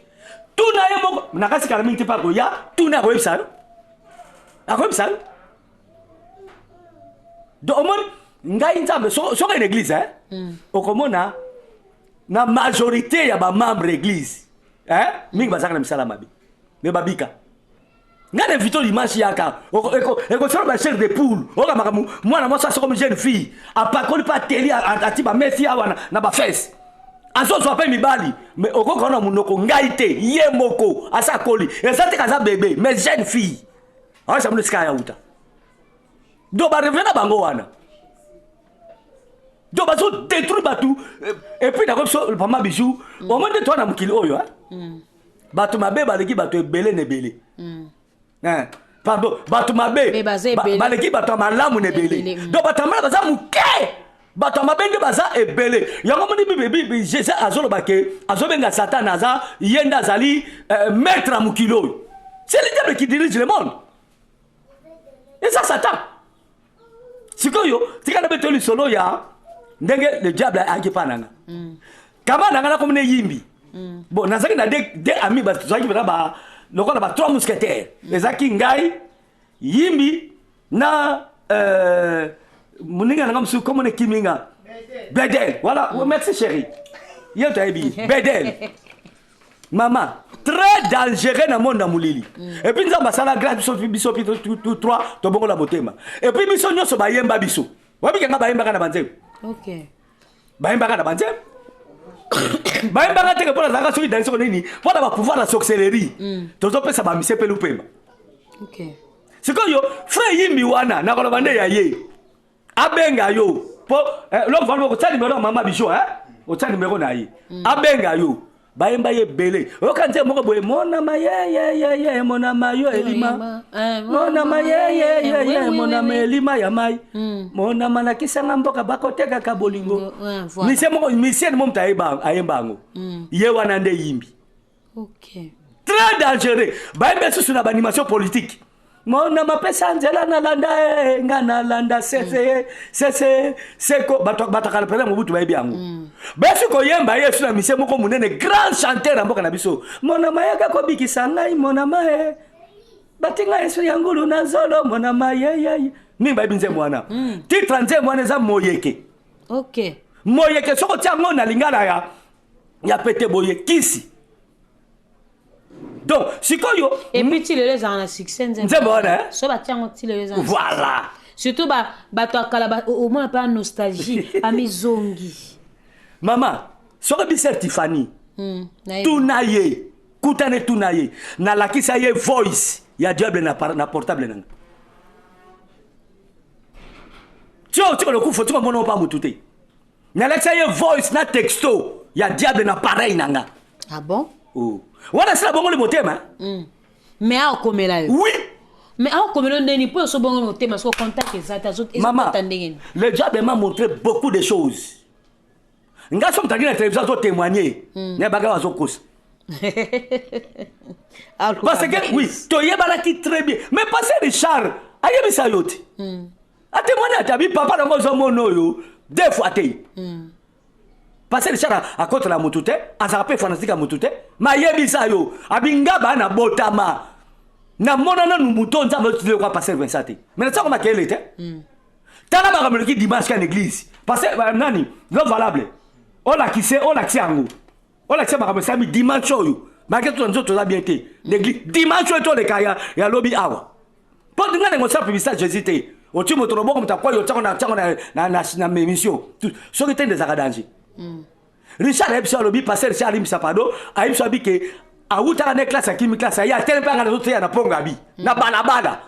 Tuna ye moko, nakasi kala mingi te mpe akoya. Tuna, akoyebisa yo, akoyebisa yo. Donc omoni ngai Nzambe, soki na église okomona na majorité ya bamembre église mingi bazalaka na misala mabe, me babika. Ngai na invité dimanche, yaka ekosala bachair de poule. Oyoka makambo, mwana mwasi asokomi, jeune fille apakoli mpe ateli, ati bamesi awa na bafese, azozwa mpe mibali. Me okoka wana monoko ngai te, ye moko asa akoli, eza te kaza bébé, mais jeune fille aosa mino esika ya uta. Donc bareve na bango wana, donc bazodétruire bato. Et puis nakobi so, mama Bijou, omoi nde toa na mokili oyo, bato mabe baleki bato ebele na ebele. Pardon, bato mabe baleki bato ya malamu na ebele. Donc bato ya malamu baza moke, bato ya mabe nde baza ebele. Yango moni Bible, Jésus azoloba ke azobenga Satan, aza ye nde azali maître ya mokili oyo. C'est le diable qui dirige le monde, eza Satan. Sikoyo tika na beto lisolo ya ndenge le diable ayaki mpa nanga. Kama nanga nakomi na eyimbi. Bon, nazalaki na deux amis, tozalaki mpena ba lokola ba trois mousquetaires. Ezalaki ngai, Yimbi na moninga nanga mosusu, komona ekimi nga, Bedel. Voilà, merci chéri, ye toyebi Bedel. Mama très dangereux na monde ya molili. Et puis Nzambe asala grâce, biso biso tous trois tobongola motema. Et puis biso nyonso bayemba biso, wabikanga bayembaka na banzembo. Bayembaka na banzembo, bayembaka teke mpo nazalaka soki dani soko nini, mpo na bapouvoir ya sorcellerie. Tozopesa bamise mpe lupemba. Sikoyo frère Yimbi wana, nakoloba nde ya ye, abenga yo mpo l'homme vala kotia nimero ya mama Bijo, otia nimero na ye, abenga yo. Bayemba ye ebele. Oyoka nzembo moko boye: monama yeyeyeye, monama yo elima, monama yeyeyeye, monama elima ya mai, monama nakisanga mboka bakotekaka bolingo. Misie moko, misie mo moto ayemba yango, ye wana nde Yimbi. Très dangereux. Bayemba lisusu na baanimation politique: mona mapesa nzela nalanda e nga nalanda sese sese seko. Bato akala mpena Mobutu bayebi yango. Basi koyemba ye esu na misie moko monene, grand chanteur ya mboka na biso: monama yaka kobikisa ngai, monama e batinga esu ya ngulu na zolo, monama yeyeye. Mingi bayebi nzembo wana. Titre ya nzembo wana eza Moyeke. Moyeke, soki otia yango na lingala ya pete boye, kisi. Donc sikoyo Et puis ti lelo ezalaka na succès. Nzembo wana. So batia yango, ti lelo eza. Voilà. Surtout bato ya kala, omona mpe nostalgie amizongi. Mama, soki biso Tifani, tuna ye, kutane, tuna ye, nalakisa ye voice ya diable na portable nanga. Tio tika lokufa, tika mona opa mutu te. Nalakisa ye voice na texto ya diable na pareil na nga. Ah bon? Oh. Wana sila bongoli motema. Mais aokomela yo? Oui. Mais aokomela yo ndeni mpo osobongoli motema, soko contact eza te, Mama, ezokota ndenge nini? Le diable m'a montré beaucoup de choses. Nga so moto aki na télévision azotémoigner, nayebaka azokosa. Parce que oui, toyebanaki très bien. Mais pasteur Richard ayebisa yo te, atémoigne ati abi papa nango ozomona oyo deux fois te. Pasteur Richard akotela motu te, azalaka mpe fanatique ya motu te, ma ayebisa yo abi nga baa na botama namona nanu motu oyo Nzambe otindeli kwa pasteur Vincent te. Mais natiango makele te. Tala makambo eleki dimanche ka na église. Parce que nani lo valable olakise, olakise yango, olakise makambo esalami dimanche oyo. Make to nzoto toza bien te na église dimanche oyo toleka ya lobi awa, mpo nga ndenge osala publicité ya Jésus te. Oti moto loboko, moto akwai, otiango na tiango na émission. Soki te nde ezalaka danger. Richard ayebi so, alobi pasteur Richard alimbisa, pardon, ayebi so, abi ke awutaka ne classe, akimi classe, aye atele mpe anga nazoteya na mpongo, abi na balabala,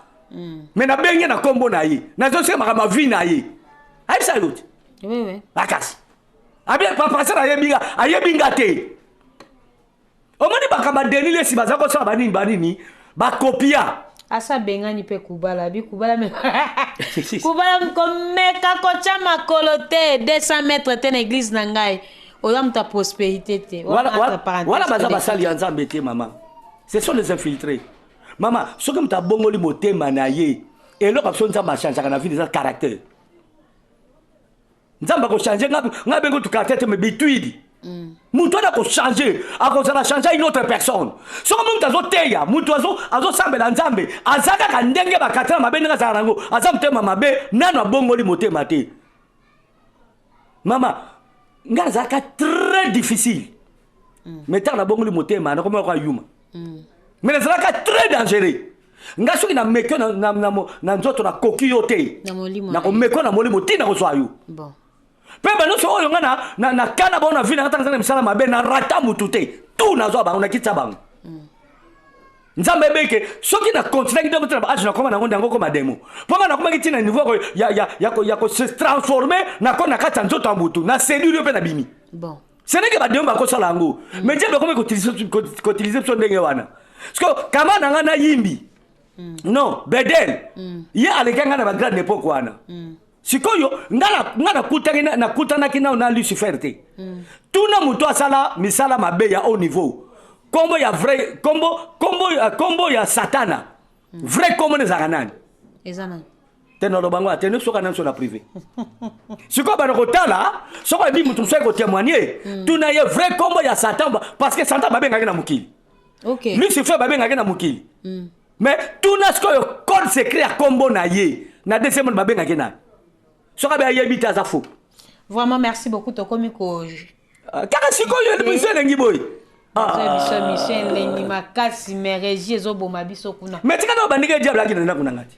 mais nabenge na nkombo na ye, nazoseka makambo ya vie na ye. Ayebisa yo te? Oui. Makasi abi pasteur ayebi nga, ayebi nga te. Omoni makambo ya Denis Lesi, baza kosala banini banini, bakopia. Asa bengani mpe kubala, abi kubala me kubala komeka kotya makolo te 200 mètre te na église na ngai, oza moto ya prospérité te. Wana baza basali ya Nzambe te, mama. Ce sont les infiltrés, mama. Soki moto abongoli motema na ye, eloko biso Nzambe achangeaka na vie eza caractère. Nzambe akochange nga bengo tu caractère te, mais bitwidi moto wana akochange, akozala change une autre personne. Soki moto azoteya, moto azosambela Nzambe, aza kaka ndenge bakatela mabe, ndenge azala nango, aza motema mabe, nano abongoli motema te. Mama, nga nazalaka très difficile, mais ntango nabongoli motema, nakomi kaka yuma. Mais nazalaka très dangereux. Nga soki nameki na nzoto, nakoki yo te. Na molimo na nakomeki yo na molimo ntina kozwa yo. Bon. Mpe banyonso oyo nga na kana bango na vie na nga, ntango na misala mabe, na rata mutu te, tu nazwa bango, nakitisa bango. Nzambe ebeke soki na continuaki ndenge te na baage nakoma nango nde yango koma démon, mpo nga nakomaki ntina niveau ya kose transformer, nako na kati ya nzoto ya mutu, na séduire yo mpe na bimi. Bon. Ce n'est que badémon bakosala yango, mais Nzambe akomi koutiliser biso ndenge wana. Parce que kama na nga nayimbi non bedel, ye aleki nga na bagrande époque wana. Sikoyo nga nakutanaki nao na Lucifer te. Tuna moto asala misala mabe ya haut niveau, kombo ya vrai kombo ya Satana, vrai kombo ezalaka nani? Eza nani? Te, naloba ngo ate soki ana biso na privé. Sikoyo bana kotala, soki oyebi moto mosusu akotémoigne, tuna ye vrai kombo ya Satan, parce que Satan babengaki na mokili. Lucifer babengaki na mokili, mais tuna sikoyo code secret ya kombo na ye na deuxième monde, babengaki nani? Soki abe ayebi te, aza faux. Vraiment, merci beaucoup. Tokomi ko Ah, kaka sikoyo biso elengi boye. Biso mission elengi makasi, mais régie ezoboma biso kuna. Mais tika na bandenge diable aki na ndako na nga te.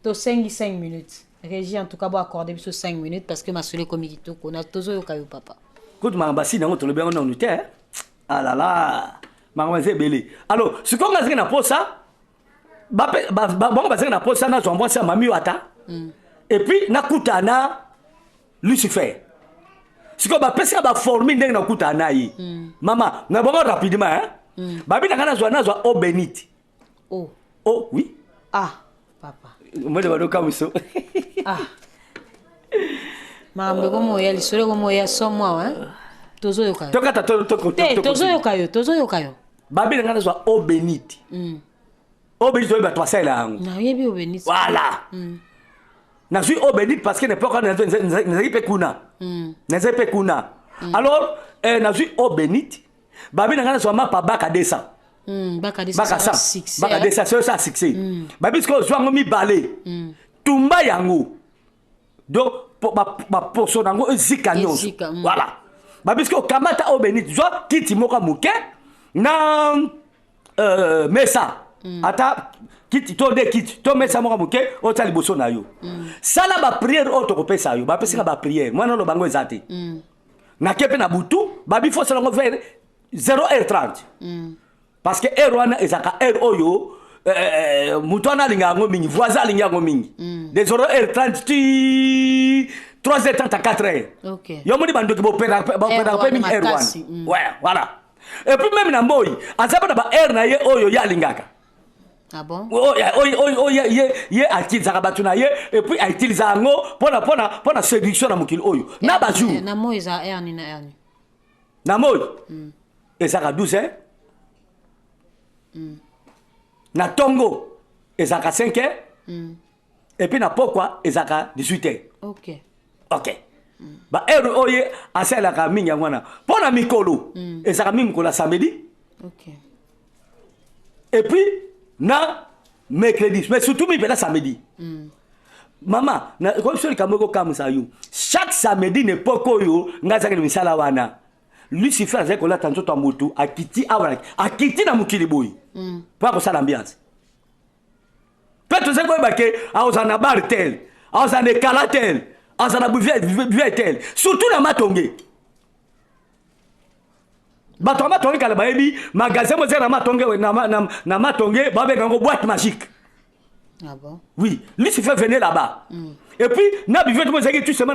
Tosengi 5 minutes, régie. En tout cas, bo accorde biso 5 minutes, parce que masolo ekomi kitoko na tozoyoka yo, papa. Kutu makambo asili yango, tolobi yango nanu te. Alala, makambo eza ebele. Alors sikoyo nga azalaki na posa, bango bazalaki na posa nazwa mwasi ya mami oyo ata et puis nakuta na Lucifer. Sikoyo bapesika baformule ndenge nakutana na ye. Mama na bango rapidement, hein? Babi na nga nazwa eau bénite. Oh. Oh oui. Ah papa. Mwene badoka biso. Ah, makambo ekomoya, lisolo ekomoya somo awa, hein? Tozoyoka yo. Tokata te, tozoyoka yo, tozoyoka yo. Babi na nga nazwa eau bénite. Eau bénite oyo bato basalela yango. Nayebi eau bénite. Voilà, nazwi eau bénite parce que na époque wana nazalaki mpe kuna, nazali mpe kuna. Alors nazwi eau bénite. Babi na ngai nazwa mapa baka 200. Baka baka 100, baka 200, soyo sa succès. Babi sikoyo ozwa yango mibale, tumba yango, donc baposo nango ezika nyonso. Voilà. Babi sikoyo okamata eau bénite, zwa kiti moko ya moke na mesa, ata kiti to nde kiti to mesa moko moke, otia liboso na yo, sala baprière oyo tokopesa yo. Bapesika baprière mwana oloba yango eza te. Nake mpe na butu, babi fo osala yango vers 0 heure 30, parce que heure wana ezalaka heure oyo moto wana alinga yango mingi, voisin alingi yango mingi, de 0 heure 30 ti 3. 3h30 à 4h. Yo moni bandoki boperaka mpe mingi heure wana. Ouais, voilà. Et puis même na moi, aza na ba heure na ye oyo ye alingaka. Ah bon? Oyo ye atilisaka bato na ye et puis autilisaka yango mpona séduction na mokili oyo na bajour. Na moi eza heure nini na heure nini? Na moi ezalaka 12 heures. Na tongo ezalaka 5 heures. Et puis na pokwa ezalaka 18 heures. Ok. Ba heure oyo asalaka mingi yango wana mpo na mikolo ezalaka mingi mokolo ya samedi. Et puis na mercredi, mais surtout mingi mpena samedi. Mama, koyebi so likambo ekokamwisa yo, chaque samedi na époque oyo ngai azalaki na misala wana, Lucifer azalaki kolata nzoto ya motu, akiti awa, akiti na mokili boye mpo akosala ambiance. Mpe tozali koyeba ke akozala na bar tel, akozala na ekala tel, akozala na buvette tel, surtout na Matonge. Bato ya Matonge kala bayebi magasin mo eza na Matonge, na Matonge babenga yango Boîte Magique. Ah bon? Oui, Lucifer venait là-bas. Et puis, na buvette mo ezalaki tout seulement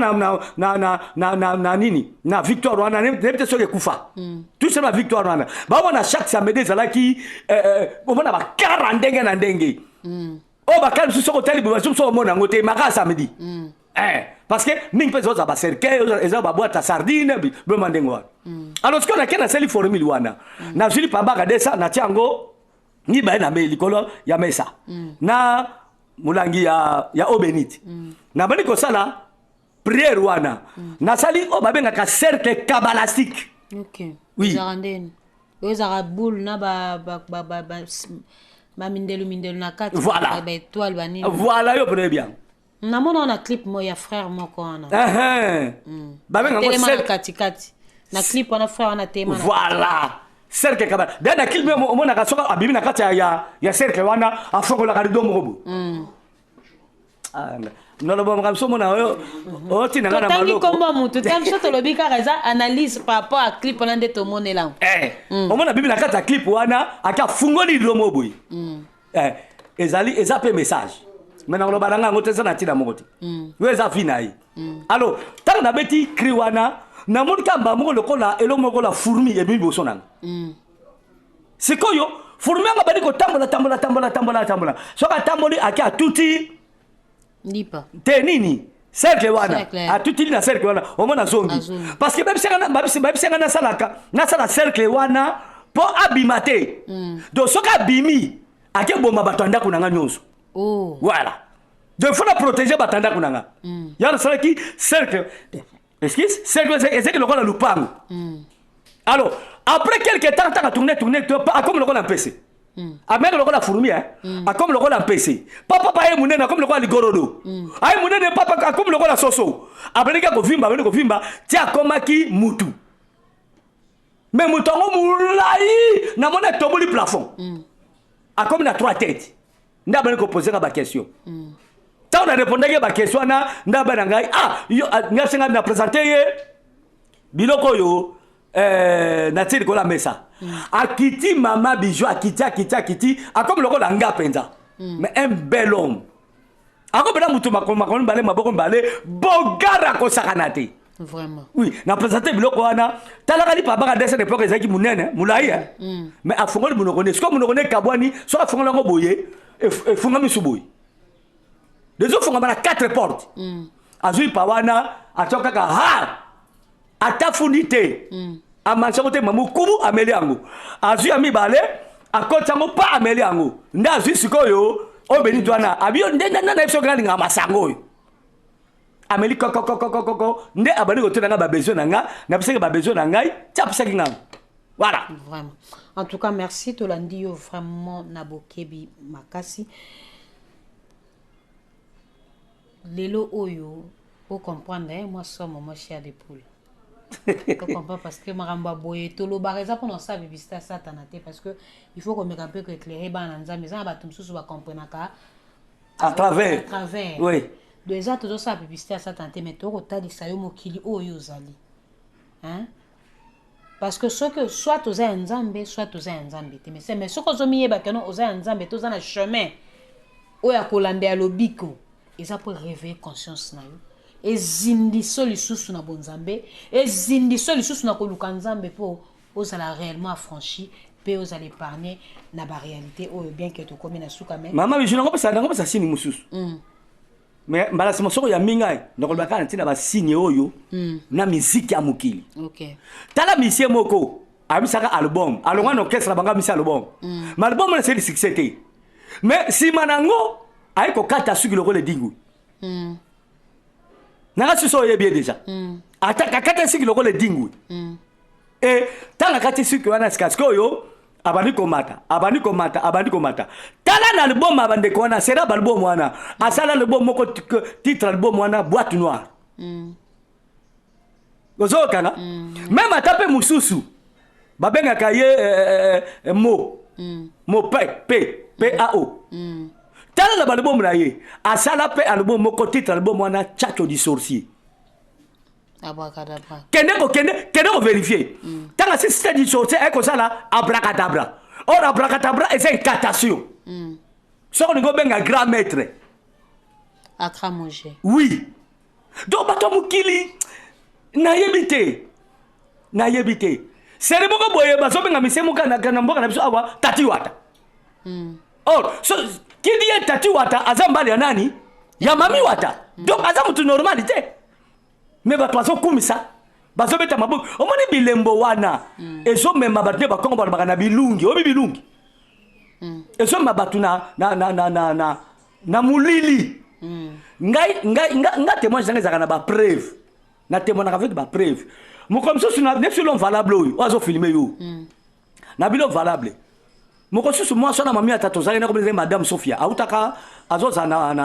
na nini, na Victoire wana, nayebi te soki ekufa. Tout seulement Victoire wana. Baomona chaque samedi ezalaki omona bakara ndenge na ndenge. Oyo bakara mosusu soki otali boye, mosusu omona yango te maka samedi. Parce que mingi mpe ezozala bacercueil, eza baboîte ya sardine, biloma ndenge wana. Alors sikoyo nake nasali formule wana. Nazwi lipabaka desa, natia yango mibale na likolo ya mesa na molangi ya eau bénite. Nabandi kosala prière wana, nasali oyo babengaka cercle kabbalistique. Oui. Ezalaka ndeni? Oyo ezalaka boule na bamindelu mindelu na kati. Voilà. Baétoile, banini. Voilà, yo mpona bien. Namona wana clip mo ya frère moko wana. Babenga yango telema na cercle katikati na clip wana, frère wana telema na Voilà, cercle kabbale. Da na clip omonaka soki abimi na kati ya cercle wana, afongolaka rideau moko boye. Ah, noloba biso omona oyo otina nga na Totangi maloko. nkombo ya motu te, biso tolobi kaka eza analyse par rapport à clip wana nde tomonela. Omona bibi na kati ya clip wana, ake afungoli rideau moko boye. Ezali eza mpe message, mais nakoloba na nga yango te, eza na ntina moko te, oyo eza vie na ye. Alors ntango nabeti cri wana, namoni kamba moko lokola eloko moko lokola fourmi ebimi liboso na nga. Sikoyo fourmi yango abandi kotambola, tambola, tambola, tambola, tambola. Soki atamboli, ake atuti lipa te nini, cercle wana. Cercle. Atutili na cercle wana, omona zongi. Azongi. Parce que bayebisanga nasalaka, nasala cercle wana mpo abima te. Donc soki abimi, ake boma bato ya ndako na nga nyonso. Voilà, donc faut na protéger bato ya ndako na nga. Yango nasalaki cercle, excuse, cercle ezalaki lokola lupango. Alors après quelque temps, ntango tourne, tourne, akomi lokola mpese, ameki lokola fourmi, hein? Akomi lokola mpese, papa pa ye monene, akomi lokola ligorodo, aye monene, papa akomi lokola soso, abandaki kovimba, abandi kovimba ti akomaki mutu. Mais moto yango molai, namoni atoboli plafond, akomi na trois têtes. Nde abandi kopose nga baquestion. Ntango na répondaki baquestion wana, nde abandi na ngai, ah yo, ah, ngai senga na présente ye biloko oyo natie likolo ya mesa. Akiti, mama Bijou, akiti, akiti, akiti, akomi lokola nga mpenza, mais un bel homme, akomi mpenza mutu makolo mibale, maboko mibale, bogara akosakana te. Oui, na présente biloko wana, talaka lipa baka dessin d'époque ezalaki monene, molai, eh? Mais afongoli monoko ne, soki monoko ne ekabwani, soki afongoli yango boye, efungami su boye, ezofungama na quatre portes. Azwi pa wana, atia kaka ha, atafundi te, amansi yango te, mamukubu ameli yango. Azwi ya mibale, akoti yango pa, ameli yango. Nde azwi sikoyo oyo benito wana, abi yo nde nde nayebi soki alingaka masango oyo. Ameli kokokokokoko, nde abandi kotuna nga babesoin na nga, napesaki babesoin na ngai, ti apesaki ngango. Voilà. Vraiment, en tout cas merci, tolandi yo vraiment na bokebi makasi. Lelo oyo ocomprendre, eh, moi somo moi chair de poule, ocomprendre, parce que makambo ya boye tolobaka eza mpona kosala publicité ya Satana te, parce que il faut komeka mpe koéclairer bana na Nzambe. Eza na bato mosusu bacomprenaka à travers. À travers. Donc eza tozosala publicité ya Satana te, mais tokotalisa yo mokili oyo ozali, hein? Parce que soki soit oza ya Nzambe, soit oza ya Nzambe te. Mais soki ozomiyeba keno oza ya Nzambe te, oza na chemin oyo ya kolanda ya lobiko, eza mpo réveiller conscience na yo. Ezindiso lisusu na bonzambe, ezindiso lisusu na koluka Nzambe mpo ozala réellement affranchi mpe ozala épargné na baréalité oyo, bien que tokomi na suka, mais Mama Bijou, nangopesa signe mosusu. Mais mbala nsima soko yambi ngai, nakoloba kaka na ntina basigne oyo na miziki ya mokili. Tala, misie moko abisaka album, alongwa na orchestre na bango, abimisi album. Mais album wana esali succès te. Mais nsima nango aye kokata suki lokola edingwi. Nanga susu oyebi ye déjà. Ata akata suki lokola edingwi. E ntango akati suki wana, sika sikoyo abandi komata, abandi komata, abandi komata. Tala na album ya bandeko wana, sera baalbum wana, asala album moko, titre album wana Boîte Noire. Ozokanga même ata mpe mosusu babengaka ye mo p p p a o. Tala na baalbum na ye, asala mpe album moko, titre album wana Tchatcho du sorcier. Abracadabra. Kende kokende, kende kovérifier. Ntango asisi du sorcier, aye kosala Abracadabra. Or Abracadabra eza incantation. Soki olingi obenga grand maître Accra Moger. Oui, donc bato ya mokili, nayebi te, nayebi te. Seri moko boye bazobenga misie moko na mboka na biso awa, Tati Wata. Or so, kindi ye Tati Wata aza mbali ya nani? Ya Mami Wata. Donc aza motu normal te, mais bato bazokumisa, bazobeta maboko. Omoni bilembo wana ezomema bato nde bakongo balobaka na bilungi. Oyebi bilungi ezomema bato na molili. Ngai nga témoignage nanga ezalaka na bapreuve, na témoignaka avec bapreuve. Mokolo mosusu neti l'homme valable oyo azofilmer yo na bino valable. Moko susu, mwasi wana mami ata tozalaki na komeza, Madame Sophia, autaka, azozala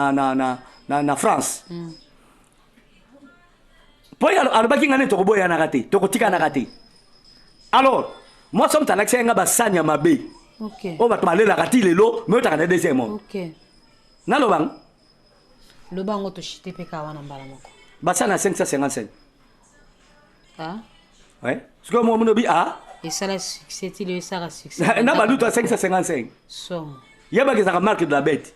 na France. Mpo ye alobaki ngai nde tokoboyanaka te, tokotikanaka te. Alors mwasi oyo moto alakisaki nga basani ya mabe oyo bato balelaka ti lelo, me otaka na deuxième monde. Nalobanga. Loba yango, toshite mpe kaka wana mbala moko. Basani ya 555. Ah? Ouais, sikoyo mo monobi a Esala succès ti lelo, esala succès. Na balutu ya 555. Somo. Yebaka ezalaka marque de la bête.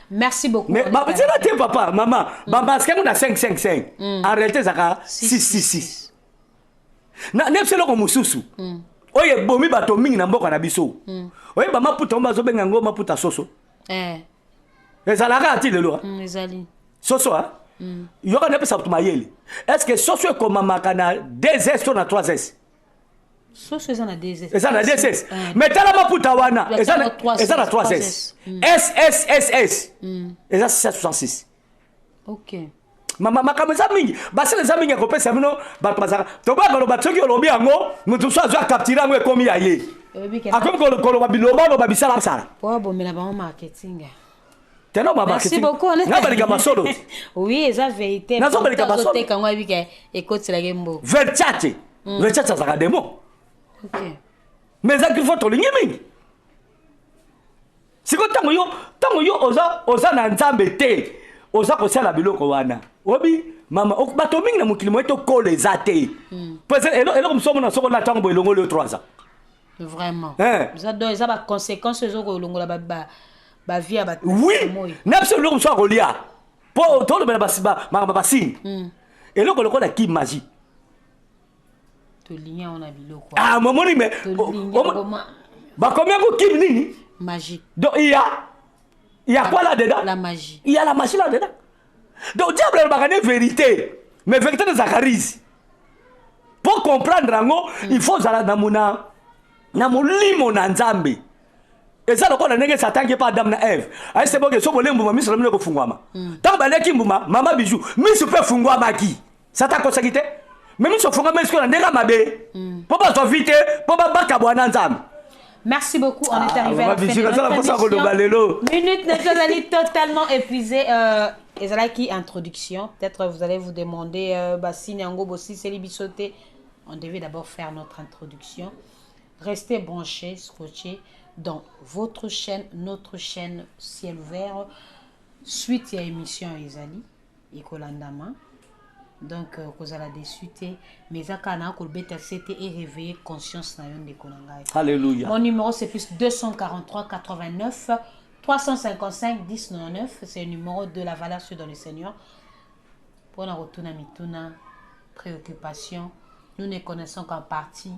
Merci beaucoup. Mais zela te, papa, mama, bamasque yango na 555, en réalité ezalaka 666. Na nde eloko mosusu oyo ebomi bato mingi na mboka na biso, oyeba maputa oyo bazobenga yango maputa soso. Ezalaka ti lelo. Ezali. Soso a yoka, napesa bato mayele. Est ce que soso ekomamaka na 2 s to na 3 s? Soso eza na 2 s. Eza na 2 s. Mais tala maputa wana, eza na 3 s. S S S S eza 666. Mama, makambo eza mingi, basele eza mingi ya kopesa bino. Bato bazalaka, toboya koloba. Soki olobi yango, moto mosusu azwi, acapturer yango, ekomi ya ye, akomi koloba biloba, aloba bisalasala. Po abomela bango marketing. Tena ba Merci beaucoup. Nga balika basolo. Oui, eza vérité. Nazobalika basolo. Azoteka yango, ayebi ke ekotiselaki mbongo. Versace, Versace azalaka démon. Mais eza griffe, tolingi mingi. Sikoyo ntango yo oza na Nzambe te, oza kosala biloko wana. Obi mama, bato mingi na mokili moye tokola eza te. Po eloko mosusu omona, soki olata yango boye, elongoli yo 3 ans. Vraiment. Eza donc eza baconséquence ezokolongola bavie ya bato. Oui, na biso eloko mosusu akolia mpo tolobela makambo basigne, eloko lokola ki magie. Tolingi yango na biloko. Ah, momoni, mais bakomi yango kim nini? Magique. Donc il y a quoi là dedans? La magie. Il y a la magie là dedans. Donc diable alobaka ne vérité, mais vérité de Zacharie, pour comprendre yango, il faut ozala na mona na molimo na Nzambe. Eza lokola ndenge Satan mpe Adam na Eve ayese boke so bolie mbuma, miso na bino ekofungwama. Ntango baliaki mbuma, mama Bijou, miso mpe efungwamaki. Satan akosaki te, mais miso efungwama esikoyo na ndenge ya mabe, mpo bazwa vi te, mpo babakabwa na Nzambe. Merci beaucoup. On est arrivé à la fin de notre émission. Minute n'est totalement épuisée. Ezalaki introduction. Peut-être vous allez vous demander, bah, si nyango bossi, c'est On devait d'abord faire notre introduction. Restez branchés, scotchés dans votre chaîne, notre chaîne Ciel Ouvert. Suite à émission ezali, ekolandama. Donc kozala déçu te, mais eza kaka na kolobeta sete et réveiller conscience na yo, ndeko na ngai. Alléluia. Mon numéro, c'est plus 243 89 355 10 99. C'est le numéro de la valeur sûre dans le Seigneur. Mpona kotuna mituna, préoccupation, nous ne connaissons qu'en partie.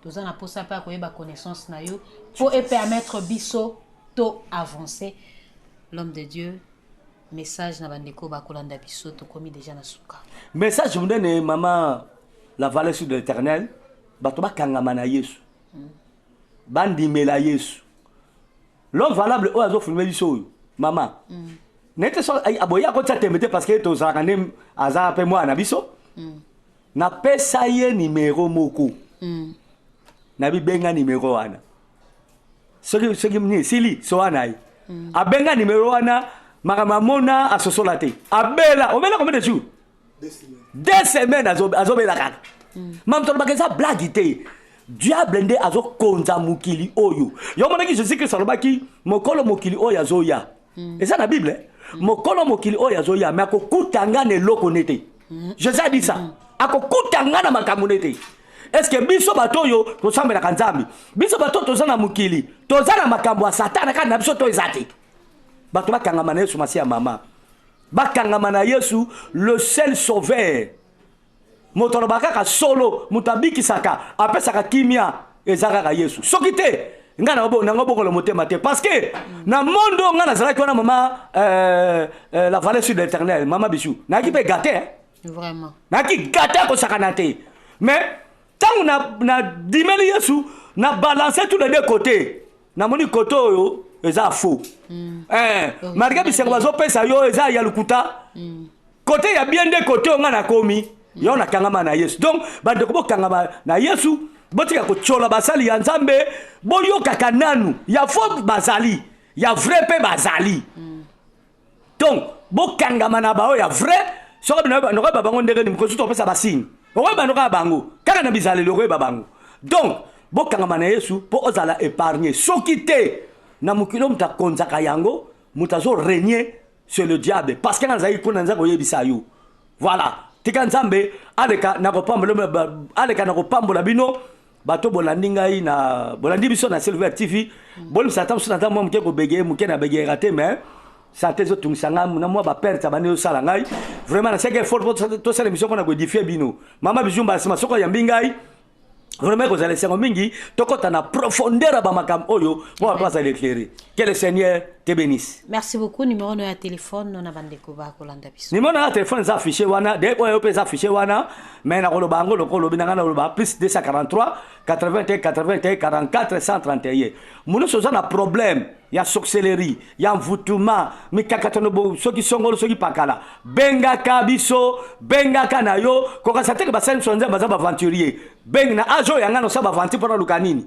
Toza na posa mpe ya koyeba connaissance na yo mpo epermettre biso to avancer. L'homme de Dieu, message na bandeko bakolanda biso, tokomi déjà na suka. Message monene, mama la vallée sur de l'Éternel, bato bakangama na Yesu, bandimela Yesu. L'homme valable oyo azofilmer biso oyo, mama, nete so aboyi akotia tembe te, parce que tozalaka nde aza mpe mwana na biso. Napesa ye nimero moko, nabibenga nimero wana, soki nini esili so wana ye abenga nimero wana, makambo amona asosola te. Abela, obela combien de jours? 2 semaines. Azobela kaka. Mamu tolobaka eza blague te. Diable nde azokonza mokili oyo. Yo omonaki Jésus Christ alobaki mokolo mokili oyo azoya, eza na Bible, mokolo mokili oyo azoya, me akokuta nga na eloko ne te. Jésus a dit ça, akokuta nga na makambo ne te. Est ce que biso bato oyo tosambelaka Nzambe, biso bato oyo toza na mokili, toza na makambo ya Satana kaka na biso to eza te? Bato bakangama na Yesu Masiya. Mama, bakangama na Yesu, le seul sauveur. Moto alobaka kaka solo, moto abikisaka, apesaka kimia, eza kaka Yesu. Soki te, ngai nango bokolo motema te, parce que na monde oyo ngai nazalaki wana, mama la vallée sur l'Éternel, mama Bisu, nayaki mpe gâté, hein? Vraiment. Nayaki gâté, akosakana te. Mais ntango nadimeli Yesu, na balance tous les deux côtés, namoni côté oyo eza faux, malgré bisengo bazopesa yo eza ya lokuta. Côté ya bien nde côté oyo ngai nakomi yo, nakangama na Yesu. Donc bandeko, bokangama na Yesu, botika kotyola basali ya Nzambe. Boyokaka nanu, ya faux bazali, ya vrai mpe bazali. Donc bokangama na baoyo ya vrai. Soki nokoyeba bango ndenge nini? Mokosi topesa basigne, okoyeba nokoya bango kaka na bizaleli, okoyeba bango. Donc bokangama na Yesu mpo ozala épargne. Soki te, na mokili oyo moto akonzaka yango, moto azorégner, c'est le diable. Parce que nga nazalaki kuna, naza koyebisa yo. Voilà, tika Nzambe aleka na kopambola, aleka na kopambola bino bato bolandi ngai na bolandi biso na Silver TV. Bolimisa ata mosusu naza mwa moke kobege, moke na begeyaka te, mais santé ezotungisa ngai na mwa baperte bandi ezosala ngai. Vraiment naseki effort mpo tosala émission mpona koédifier bino. Mama Bijumba, nsima soki oyambi ngai, vraiment ekozala esengo mingi, tokɔta na profondeur ya bamakambo oyo mpo bato bazala éclairé. Que le Seigneur te bénisse. Merci beaucoup. Numéro no ya téléphone na bandeko bakolanda biso? Numéro na téléphone eza affiché wana de oyo mpe eza affiché wana, mais nakoloba yango lokola olobi na ngai. Nakoloba plus 243 81 81 44 131. Monusu oza na problème ya sorcellerie, ya mvutuma, mikakatano, soki songolo, soki pakala, bengaka biso, bengaka na yo. Kokasa teke basali biso Nzambe baza baaventurier. Bengi na age oyo yanga nosala baaventure mpona luka nini?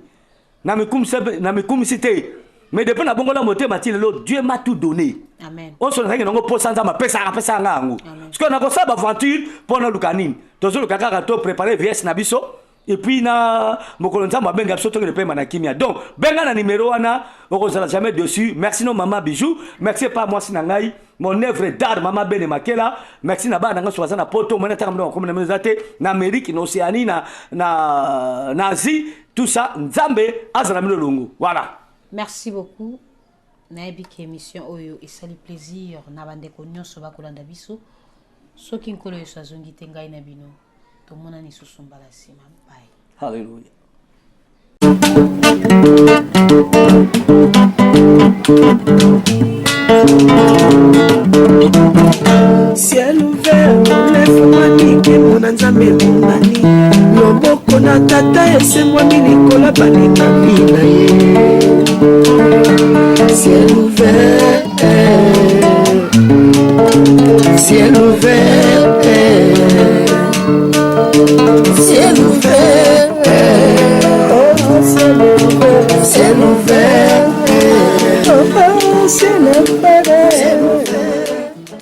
Na mikumisi te, mais depuis nabongola motema ti lelo, Dieu m'a tout donné. Amen. Oso nazalaki nango mposa, Nzambe apesaka, apesaka nga yango. Parce que nakosala baaventure mpo naluka nini? Tozoluka kaka to préparer vieillesse na biso, et puis na mokolo Nzambe abenga biso, tokende pema na kimia. Donc benga na numéro wana, okozala jamais dessus. Merci no mama Bijou, merci pa mwasi na ngai, mon œuvre d'art, mama Bene Makela. Merci na bana na ngai so baza na Poto, mona taka mndo bakomi na eza te, na Amérique, na Océanie, na Asie, tout ça. Nzambe azala mino elongo. Voilà. Merci beaucoup. Nayebi ke émission oyo esali plaisir na bandeko nyonso bakolanda biso. Soki Nkolo Yesu azongi te, ngai na bino tomonani lisusu mbala nsima. Bye. Halleluya. Ciel ouvert efungwami, nkembo na Nzambe emonani, loboko na Tata esembwami likolo balingami na ye. Ciel ouvert, ciel ouvert, ciel ouvert, oh, ciel ouvert, ciel ouvert, oh, ciel ouvert.